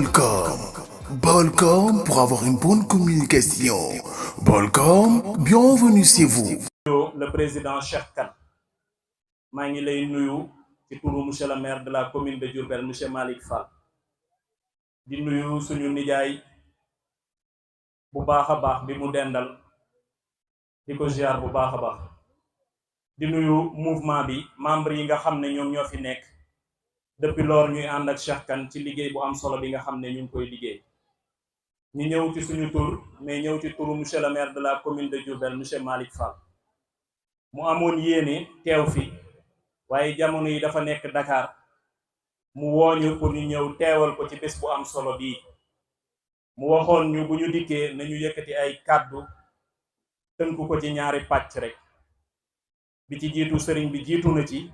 Bolcom pour avoir une bonne communication. Bolcom, bienvenue chez vous. Le président Cheikh Kane maa ngi lay nuyu ci turu monsieur le maire de la commune de Diourbel monsieur Malick Fall di nuyu suñu nijaay bu baax a baax bi mu dendal di ko ziar bu baax a baax di nuyu mouvement bi membre yi nga xam ne ñoom ñoo fi nekk depuis lors ñuy ànd ak Cheikh Kane ci liggéey bu am solo bi nga xam ne ñu ngi koy liggéey ñu ñëw ci suñu tur mais ñëw ci turu monsieur le maire de la commune de Diourbel monsieur Malick Fall mu amoon yéene teew fi waaye jamono yi dafa nekk Dakar mu wooñu pour ñu ñëw teewal ko ci bés bu am solo bii mu waxoon ñu bu ñu dikkee nañu yëkkati ay kàddu tënku ko ci ñaari pàcc rek bi ci jiitu sëriñ bi jiitu na ci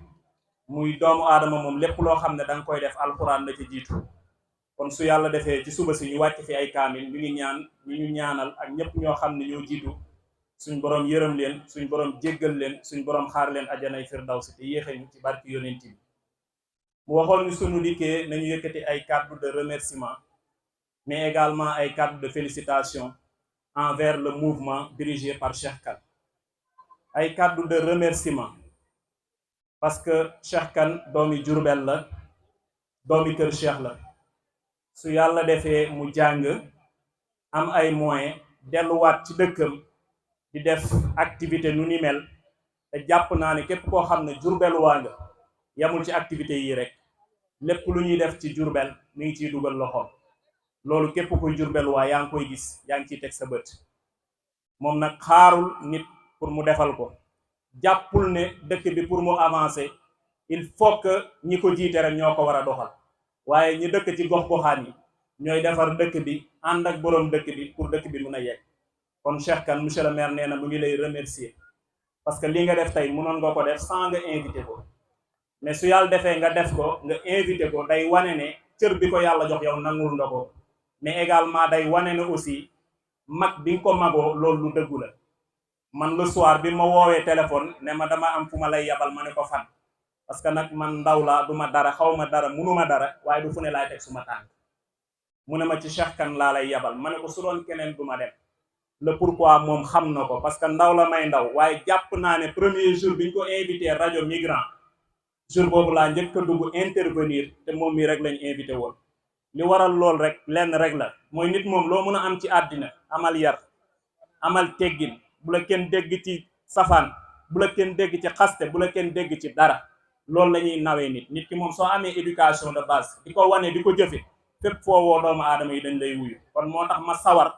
muy doomu aadama moom lépp loo xam ne danga koy def alxuraan la ci jiitu kon su yàlla defee ci suba si ñu wàcc fi ay kaamil ñu ngi ñaan ñu ñaanal ak ñépp ñoo xam ne ñoo jiitu suñ borom yërëm leen suñ borom jéggal leen suñ borom xaar leen ajanay firdawsi te yéexañu ci barki yonent bi mu waxoon ni suñu dikkee nañu yëkkati ay kàddu de remerciement mais également ay kàddu de félicitation envers le mouvement dirigé par Cheikh Kane ay kàddu de remerciement parce que Cheikh Kane doomi Diourbel la doomi kër Cheikh la su yàlla defee mu jàng am ay moyens delluwaat ci dëkkam di def activité nu ni mel te jàpp naa ne képp koo xam ne Diourbel waa nga yamul ci activité yi rek lépp lu ñuy def ci Diourbel mi ngi ciy dugal loxoom loolu képp kuy Diourbel waa yaa ngi koy gis yaa ngi ciy teg sa bët moom nag xaarul nit pour mu defal ko jàppul ne dëkk bi pour mu avancer il faut que ñi ko jiite rek ñoo ko war a doxal waaye ñi dëkk ci gox-goxaan yi ñooy defar dëkk bi ànd ak boroom dëkk bi pour dëkk bi mun a yegg kon Cheikh Kane monsieur le maire nee na mu ngi lay remercier parce que li nga def tey mënoon nga ko def sans nga invité ko mais su yàlla defee nga def ko nga invité ko day wane ne cër bi ko yàlla jox yow nangul nga ko mais également day wane ne aussi mag bi nga ko magoo loolu lu dëggu la man le soir bi ma woowee téléphone ne ma dama am fu ma lay yabal ma ne ko fan parce que nag man ndaw laa du ma dara xaw ma dara munuma dara waaye du fu ne laay teg suma tànk mu ne ma ci Cheikh Kane laa lay yabal ma ne ko su doon keneen du ma dem le pourquoi moom xam na ko parce que ndaw la may ndaw waaye jàpp naa ne premier jour bi ñu ko invité rajo Migrant jour boobu laa njëkk a dugg intervenir te moom mi rek lañ invité woon li waral lool rek lenn rek la mooy nit moom loo mën a am ci àddina amal yar amal teggin bu la kenn dégg ci safaan bu la kenn dégg ci xaste bu la kenn dégg ci dara loolu la ñuy nawee nit ki moom soo amee éducation de base di ko wane di ko jëfe fépp foo woo doomu aadama yi dañ lay wuyu kon moo tax ma sawar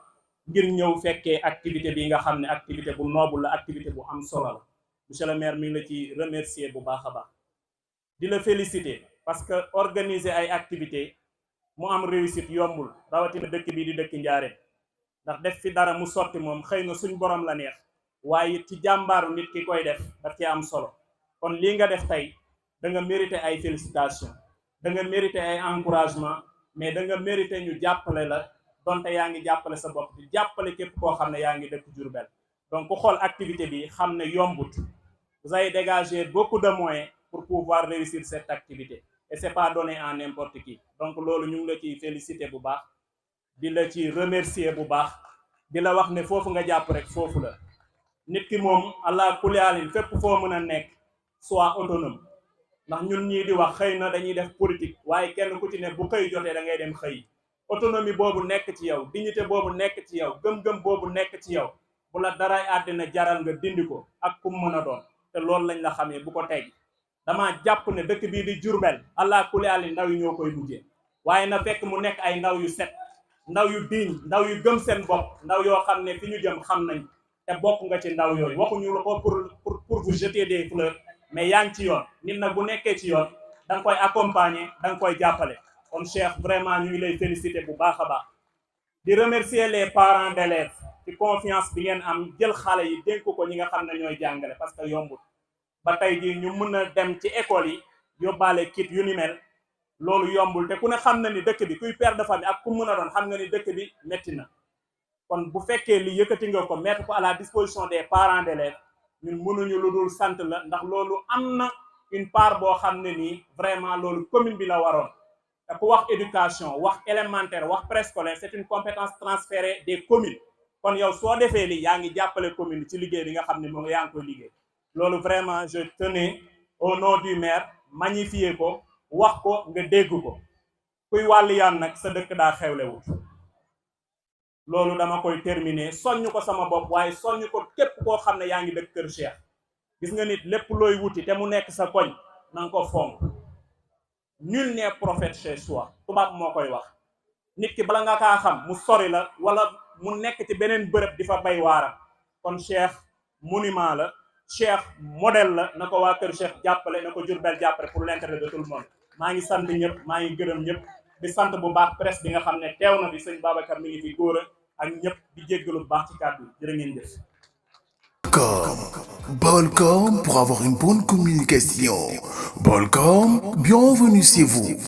ngir ñëw fekkee activité bi nga xam ne activité bu noble la activité bu am solo la monsieur le maire mi ngi la ci remercier bu baax a baax di la féliciter parce que organiser ay activité mu am réussite yombul rawatina dëkk bii di dëkk Njaaréem ndax def fi dara mu sotti moom xëy na suñ borom la neex waaye ci jàmbaaru nit ki koy def daf ci am solo kon lii nga def tey da nga mérité ay félicitations da nga mérité ay encouragement mais da nga mérité ñu jàppale la donte yaa ngi jàppale sa bopp di jàppale képp koo xam ne yaa ngi dëkk Diourbel donc ku xool activité bi xam ne yombut vous avez dégagé beaucoup de moyens pour pouvoir réussir cette activité et c'est pas donné à n'importe qui donc loolu ñu ngi la ciy féliciter bu baax di la ci remercier bu baax di la wax ne foofu nga jàpp rek foofu la nit ki moom allah kulli alin fépp foo mën a nekk soit autonome ndax ñun ñii di wax xëy na dañuy def politique waaye kenn ku ci ne bu xëy jotee da ngay dem xëy autonomie boobu nekk ci yow dignité boobu nekk ci yow gëm-gëm boobu nekk ci yow bu la daray àddina jaral nga dindi ko ak kum mën a doon te loolu lañ la xamee bu ko teg dama jàpp ne dëkk bii di Diourbel allah kulli alin ndaw yi ñoo koy mujjee waaye na fekk mu nekk ay ndaw yu set ndaw yu digne ndaw yu gëm seen bopp ndaw yoo xam ne fi ñu jëm xam nañ te bokk nga ci ndaw yooyu waxuñu la ko pour vous jeter des fleurs mais yaa ngi ci yoon nit nag bu nekkee ci yoon da nga koy accompagner da nga koy jàppale kon Cheikh vraiment ñu ngi lay féliciter bu baax a baax di remercier les parents d'élèves ci confiance bi ngeen am jël xale yi dénk ko ñi nga xam ne ñooy jàngale parce que yombul ba tey jii ñu mën a dem ci école yi yóbbaale kit yu ni mel loolu yombul te ku ne xam na ni dëkk bi kuy père de famille ak ku mën a doon xam nga ni dëkk bi métti na kon bu fekkee li yëkkati nga ko mettre ko à la disposition des parents d'élèves ñun mënuñu lu dul sant la ndax loolu am na une part boo xam ne nii vraiment loolu commune bi la waroon te ku wax éducation wax élémentaire wax préscolaire c'est une compétence transférée des communes kon yow soo defee li yaa ngi jàppale commune ci liggéey bi nga xam ne moom yaa ngi koy liggéey loolu vraiment je tenais au nom du maire magnifier ko wax ko nga dégg ko kuy wàllu yaan nag sa dëkk daa xewlewut loolu dama koy terminer soññ ko sama bopp waaye soññ ko képp koo xam ne yaa ngi dëkk Kër Cheikh gis nga nit lépp looy wuti te mu nekk sa koñ na nga ko fonk nul n'est prophète chez soi tubaab moo koy wax nit ki bala nga kaa xam mu sori la wala mu nekk ci beneen bërëb di fa bay waaram kon Cheikh monument la Cheikh modèle la na ko waa Kër Cheikh jàppale na ko Diourbel jàppale pour l'intérêt de tout le monde maa ngi sant ñëpp maa ngi gërëm ñëpp di sant bu baax presse bi nga xam ne teew na fi sëñ Babacar mi ngi fi góor ak ñëpp di jéggalu bu baax ci kàddu jërë ngeen jëf. Bolcom pour avoir une bonne communication. Bolcom, bienvenue chez vous.